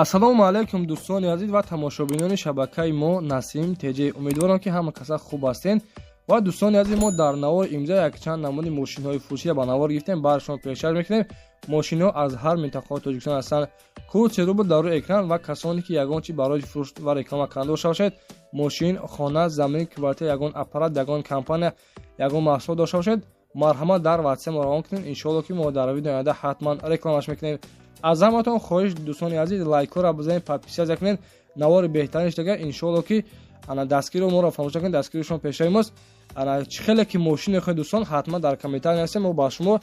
Ассалому алайкум, дӯстони азиз ва тамошобинони шабакаи мо Насим ТЖ. Умедворам, ки ҳама каса хуб ҳастен. Ва дӯстони азиз, мо дар навори имза якчанд намуди мошинҳои фурӯширо ба навор гирифтем, бар шумо пешкаш мекунем. Мошинҳо аз ҳар минтақаҳои Тоҷикистон ҳастанд. Код рубл дар рӯи экран. Ва касоне ки ягон чи барои фурӯш ва реклама кардан дошта бошед, мошин, хона, замин, квартира, ягон аппарат, ягон компания, ягон маҳсулот дошта бошед, марҳамат, дар ватсап равон кунед. Иншоалло, ки мо дар видео оянда ҳатман рекламаш мекунем. Аз ҳаматон хоҳиш, дӯстони азиз, лайкҳоро бизанед, подписаться кунед, навори беҳтарин шудага. Иншоалло, ки ана дастгиро моро фаромӯш накунед, дастгири шумо пешаи мост. Ана чӣ хеле ки мошин мехоҳед, дӯстон, ҳатман дар комментария нависед, мо ба шумо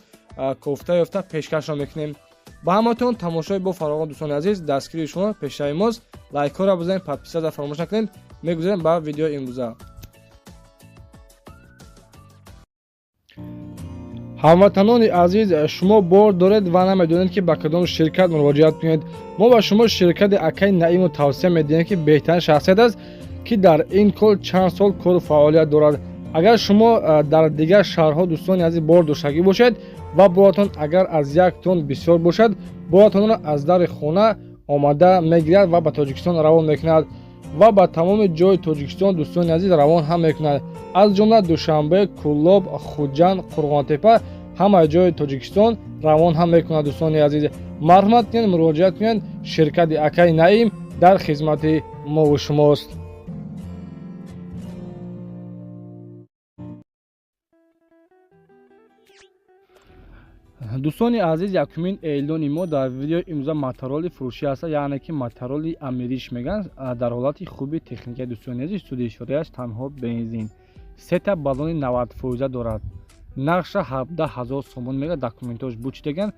кофта ёфта пешкашро мекунем. Ба ҳаматон тамошои бо фароғон, дӯстони азиз, дастгири шумо пешаи мост. Лайкҳоро бизанед, подписаться фаромӯш накунед. Мегузарем ба видеои имрӯза. Ҳамватанони азиз, шумо бор доред ва намедонед, ки ба кадом ширкат муроҷиат кунед. Мо ба шумо ширкати акаи Наимро тавсия медиҳем, ки беҳтарин шахсият аст, ки дар ин кор чанд сол кору фаъолият дорад. Агар шумо дар дигар шаҳрҳо, дӯстони азиз, бор доштагӣ бошед ва боратон агар аз як тон бисёр бошад, боратонро аз дари хона омада мегирад ва ба Тоҷикистон равон мекунад ва ба тамоми ҷои Тоҷикистон, дӯстони азиз, равон ҳам мекунад, аз ҷумла Душанбе, Кӯлоб, Хуҷанд, Қурғонтепа, ҳамаи ҷои Тоҷикистон равон ҳам мекунад. Дӯстони азиз, марҳамат кунед, муроҷиат кунед, ширкати акаи Наим дар хизмати мову шумост. Дӯстони азиз, якумин эълони мо дар видеои имрӯза матароли фурӯшӣ аст, яъне ки матароли амириш мегӯянд, дар ҳолати хуби техника. Дӯстони азиз, сӯзишворияш танҳо бензин, сета баллони 90 фоиза дорад, нархша 17 000 сомон мега, документош бучидаган,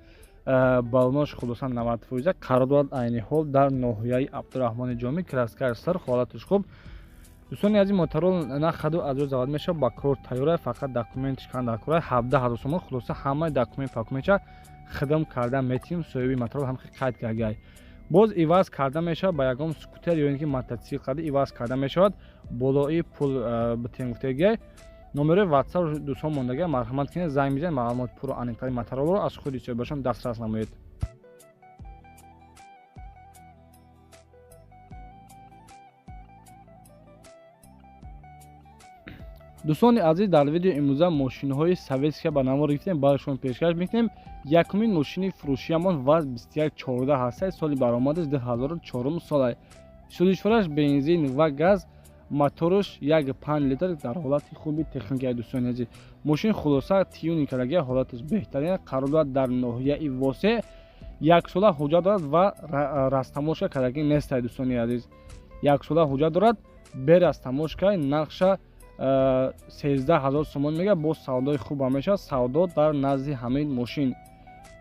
баллонош хулоса 90 фоиза. Қарор дорад айни ҳол дар ноҳияи Абдураҳмони Ҷомӣ, краскаш сурх, ҳолаташ хуб. Дӯстони азиз, моторол на хаду аз ҷо завод мешавад, ба кор тайёра, фақат документш кан дар кора. 17 000 сомон, хулоса ҳамаи документ пакументша хидм карда метиҳем. Соҳиби моторол ҳам қайд кардагай, боз иваз карда мешавад, ба ягон скутер ё ин ки мототсикл қади иваз карда мешавад, болои пул битем гуфтагай. Номерои ватсап дӯстон мондагай, марҳамат кунед, занг бизанед, маълумоти пурру аниқтари моторолро аз худи соҳибашон дастрас намоед. Дӯстони азиз, дар видеои имрӯза мошинҳои советския ба навор гирифтем, барои шумо пешкаш мекунем. Якумин мошини фурӯшиямон ВАЗ 2114 ҳастад, соли баромадаш 2004 сола, сӯзишвораш бензин ва газ, мотораш 1,5 литр, дар ҳолати хуби техникаи. Дӯстони азиз, мошин хулоса тюнинг кардагия, ҳолаташ беҳтарин. Қарор дорад дар ноҳияи Восе, яксола ҳуҷҷат дорад ва растаможка кардагӣ нестад. Дӯстони азиз, яксола ҳуҷҷат дорад, бе растаможка. Нархша 13 000 сомон мега, боз савдои хуб ҳам мешавад, савдо дар назди ҳамин мошин.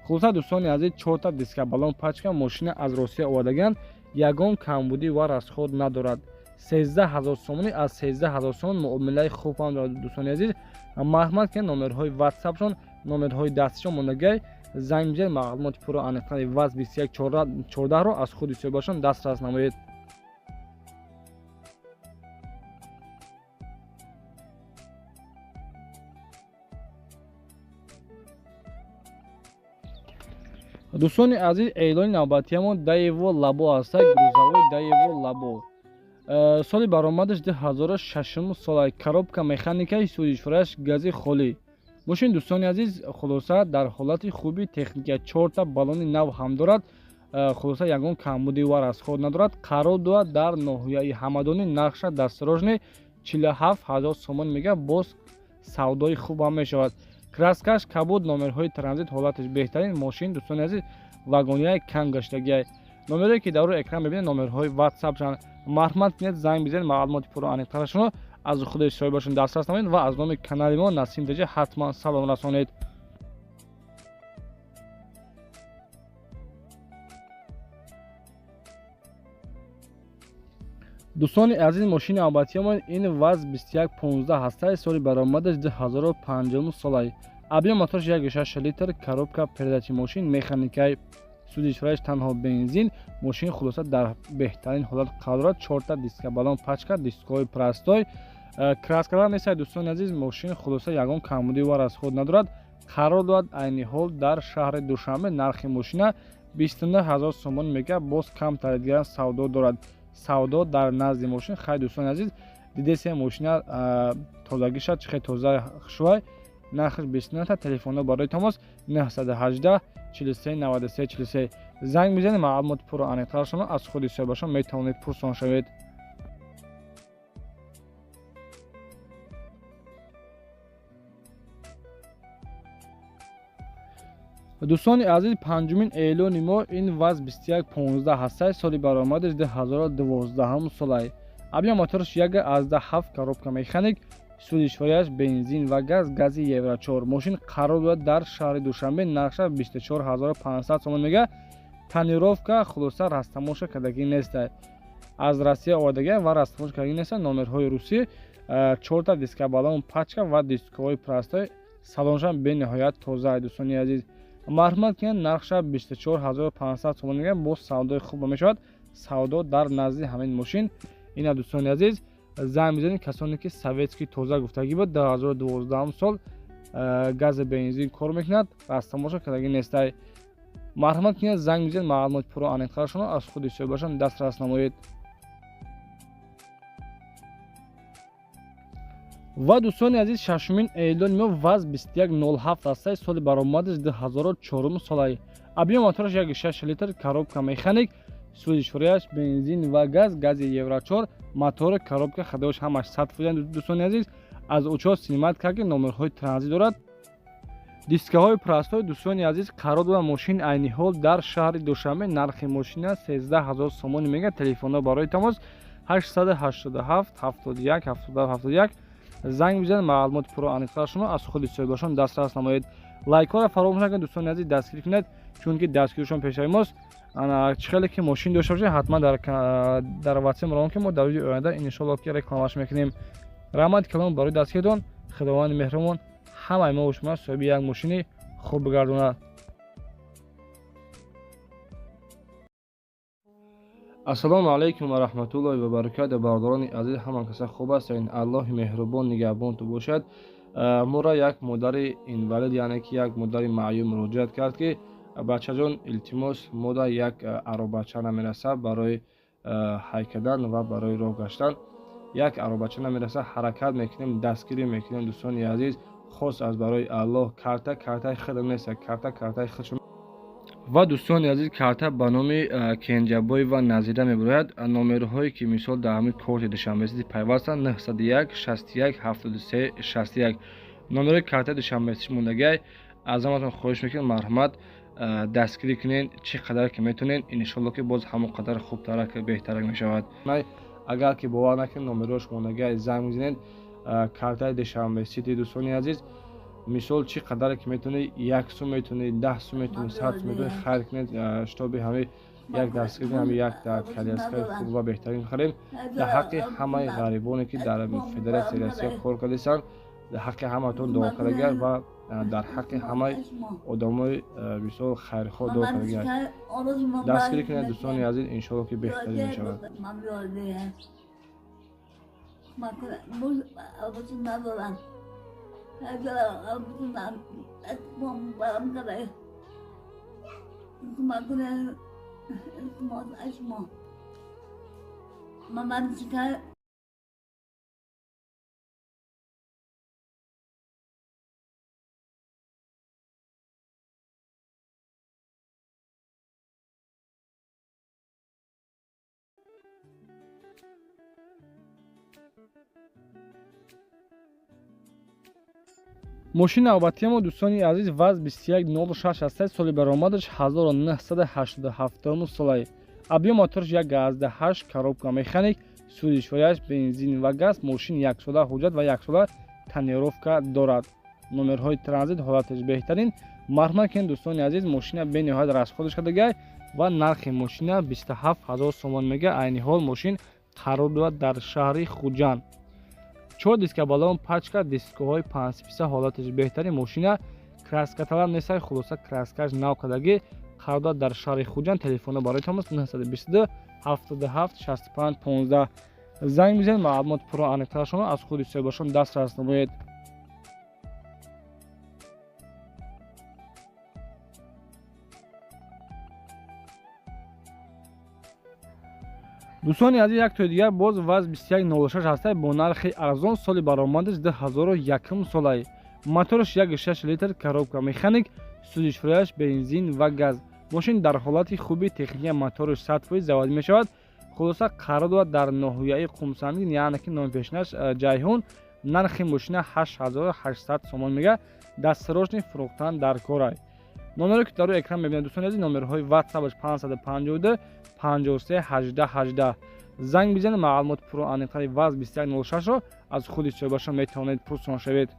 Хулоса, дӯстони азиз, чорта диска, баллон пачка, мошина аз Россия овардагианд, ягон камбудӣ ва расход надорад. 13 000 сомонӣ, аз 13 000 сомон муомилаи хуб ҳам дорад. Дӯстони азиз, марҳамат кунед, номерҳои ватсапшон, номерҳои дастишон мондагиай, занг бизанед, маълумоти пурру аниқтари ВАЗ 2114-ро аз худи соҳибашон дастрас намоед. Дӯстони азиз, эълони навбатиямон Даево Лабо аста, грузовой Даево Лабо, соли баромадаш 2006 сола, коробка механикаи, сӯзишвораш гази холӣ. Мошин, дӯстони азиз, хулоса дар ҳолати хуби техника, чорта баллони нав ҳам дорад, хулоса ягон камбудӣ ва расход надорад. Қарор дорад дар ноҳияи Ҳамадонӣ, нархша дастрожни 47 000 сомон мега, боз савдои хуб ҳам мешавад. Краскаш кабуд, номерҳои транзит, ҳолаташ беҳтарин. Мошин, дӯстони азиз, вагонияи кам гаштагиай. Номерое ки дар рӯи экран мебинед, номерҳои ватсапшан, марҳамат кунед, занг бизанед, маълумоти пурру аниқтарашонро аз худи соҳибашон дастрас намоед ва аз номи канали мо Насим ТЖ ҳатман салом расонед. Дӯстони азиз, мошини навбатиямон ин ВАЗ 2115 ҳастаи, соли баромадаш 2005 солай, объём моторш 1,6 литр, коробка передачи, мошин механикаи, сӯзишвораш танҳо бензин. Мошин хулоса дар беҳтарин ҳолат қарор дорад, чорта диска, баллон пачка, дискҳои простой, краскада нестад. Дӯстони азиз, мошин хулоса ягон камбудӣ ва расход надорад. Қарор дорад айни ҳол дар шаҳри Душанбе, нархи мошина 29 000 сомон мега, боз камтар дигар савдо дорад. Савдо дар назди мошин. Хай дӯстони азиз, дидесе мошина тозагиша чӣ хел тоза хушвай. Нархаш 29 та. Телефонҳо барои тамос 918 43 93 43. Занг мизанед, маълумоти пурра аниқтар шумо аз худи соҳибашон метавонед пурсон шавед. Дӯстони азиз, панҷумин эълони мо ин ВАЗ 2115 ҳастад. Соли баромадаш 2012 солай. Объём мотораш 1,7, коробка механик, сӯзишвориаш бензин ва газ, гази Евро 4. Мошин қарор дорад дар шаҳри Душанбе, нархша 24500 сомон мега. Тонировка хулоса растамоша кардагӣ неста. Аз Россия овардагӣ ва растамоша кардагӣ неста. Номерҳои русӣ, чорта диска балон пачка ва дискаҳои простой. Салоншам бениҳоят тоза. Дӯстони азиз, марҳамат кунед, нархша 24500 сомон мега, боз савдои хуб мешавад. Савдо дар назди ҳамин мошин. Ина дӯстони азиз, занг мизанед касоне ки советский тоза гуфтагӣ буд, 2012 сол, гази бензин кор мекунад, растамоша кардагӣ нестай. Марҳамат кунед, занг мизанед, маълумоти пурра аниқтарашонро аз худи соҳибашон дастрас намоед. Ва дӯстони азиз, шашумин эълони мо ВАЗ 2107 ҳастад. Соли баромадаш 2004 солай. Объём мотораш 1,6 литр, коробка механик, сӯзишвориаш бензин ва газ, гази Евро 4, мотори коробка хадош ҳамаш 100%. Дӯстони азиз, аз учёт снимать кард, номерҳои транзит дорад, дискаҳои простой. Дӯстони азиз, қарор дорад мошин айни ҳол дар шаҳри Душанбе. Нархи мошина 13 000 сомонӣ мега. Телефонҳо барои тамос 887 71 77 71. Занг бизанед, маълумоти пурра аниқтар шумо аз худи соҳибашон дастрас намоед. Лайкҳоро фаромӯш накунед, дӯстони азиз, дастгирӣ кунед, чунки дастгиришон пешаи мост. Чӣ хеле ки мошин дошта бошед, ҳатман дар ватсап равон ки мо дар видеои оянда иншоалло ки рекламаш мекунем. Раҳмати калон барои дастгиритон. Худованди меҳрубон ҳамаи мо шумо соҳиби як мошини хуб бигардонад. Ассалому алайкум ва раҳматуллоҳи ва баракатуҳ. Бародарони азиз, ҳама каса хуб ҳастед? Аллоҳи меҳрубон нигаҳбонтон бошад. Моро як модари инвалид, яъне ки як модари маъюб муроҷиат кард, ки бачаҷон, илтимос, мода як аробача намерасад барои ҳай кардан ва барои роҳ гаштан. Як аробача намерасад, ҳаракат мекунем, дастгирӣ мекунем. Дӯстони азиз, хос аз барои Аллоҳ, карта картаи худам нест, карта картаи худшон. Ва дӯстони азиз, карта ба номи Кенҷабоева Назира мебарояд. Номерҳое ки мисол дар ҳамин корти Душанбесити пайвастанд 901 61 73 61. Номерҳои картаи Душанбесити мондагиай. Аз ҳаматон хоҳиш мекунем, марҳамат, дастгирӣ кунед, чӣ қадар ки метавонед. Иншоалло ки боз ҳамон қадар хубтарак, беҳтарак мешавад. Агар ки бовар накунед, номерҳош мондагиай, занг мезанед. Картаи Душанбесити, дӯстони азиз, мисол чӣ қадаре ки метавонед, як сум метавонед, 10 сум метавонед, 100 сум метавонед, хайр кунед, шитоби ҳамин як дастгирӣ, ҳамин як коляскаи хуб ва беҳтарин харем. Дар ҳаққи ҳамаи ғарибоне ки дар Федератсияи Россия кор кардастанд, дар ҳаққи ҳаматон дуо кардагиар ва дар ҳаққи ҳамаи одамои мисол хайрхоҳ дуо кардагиар. Дастгирӣ кунед, дӯстони азиз, иншоалло ки беҳтарин мешавад. Мошини навбатии мо, дӯстони азиз, ВАЗ 2106 ҳастад. Соли баромадаш 1987 солай. Объём мотораш 1,8, коробка механик, сӯзишвориаш бензин ва газ. Мошин яксола ҳуҷҷат ва яксола тонировка дорад. Номерҳои транзит, ҳолаташ беҳтарин. Марҳамат кунед, дӯстони азиз, мошина бениҳоят расходаш кардагиай ва нархи мошина 27 000 сомон мега. Айни ҳол мошин қарор дорад дар шаҳри Хуҷанд. Чор диска балон пачка, дискаҳои панҷписа, ҳолаташ беҳтарин. Мошина краскаталаб нестай, хулоса краскаш нав кардагӣ. Қарор дорад дар шаҳри Хуҷанд. Телефонҳо барои тамос 922 77 65 15. Занг мезанед, маълумоти пурра аниқтарашонро аз худи соҳибашон дастрас намоед. Дӯстони азиз, як тои дигар боз ВАЗ 2106 ҳастай бо нархи арзон, соли баромадаш 2001 солай. Мотораш 1,6 литр, коробка механик, сӯзишвориаш бензин ва газ. Мошин дар ҳолати хуби техника, мотораш 100% заводӣ мешавад. Хулоса, қарор дорад дар ноҳияи Қумсангин, яъне ки номи пешинаш Ҷайҳун. Нархи мошина 8800 сомон мега, дастсрочный фурӯхтан дар корай. Номеро ки дар рӯи экран мебинед, дӯстони азиз, номерҳои ватсапаш 552 53 18 18. Занг бизанед, маълумоти пурру аниқтари ВАЗ 2106-ро аз худи соҳибашон метавонед пурсон шавед.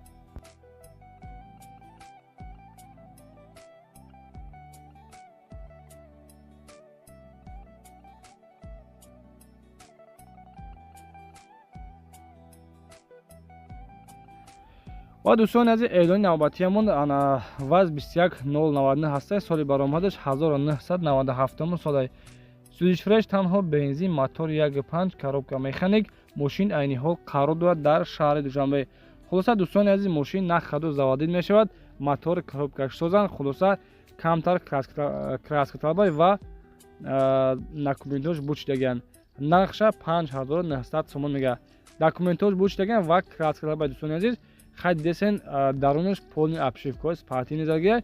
Ва дӯстони азиз, эълони навбатиямон ВАЗ 21099 ҳастай, соли баромадаш 1997 солай. Сӯзишвориаш танҳо бензин, мотор 1,5, коробка механик. Мошин айни ҳол қарор дорад дар шаҳри Душанбе. Хулоса, дӯстони азиз, мошин на ходу заводить мешавад, мотор, коробкаш созанд. Хулоса, камтар краскаталабай ва документош бучидагианд. Нархша 5900 сомон мега. Документош бучидагианд ва краскаталабай, дӯстони азиз. Хай десен, дарунаш полный обшивкаҳои спортивный задагия.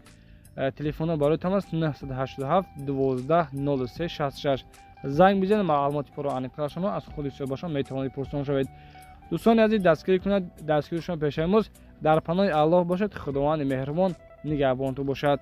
Телефонҳо барои тамос 987 12 03 66. Занг бизанед, маълумоти пурро аниқтар шумо аз худи соҳибашон метавонед пурсон шавед. Дӯстони азиз, дастгирӣ кунед, дастгири шумо пешаи мост. Дар паноҳи Аллоҳ бошед, Худованди меҳрубон нигаҳбонтон бошад.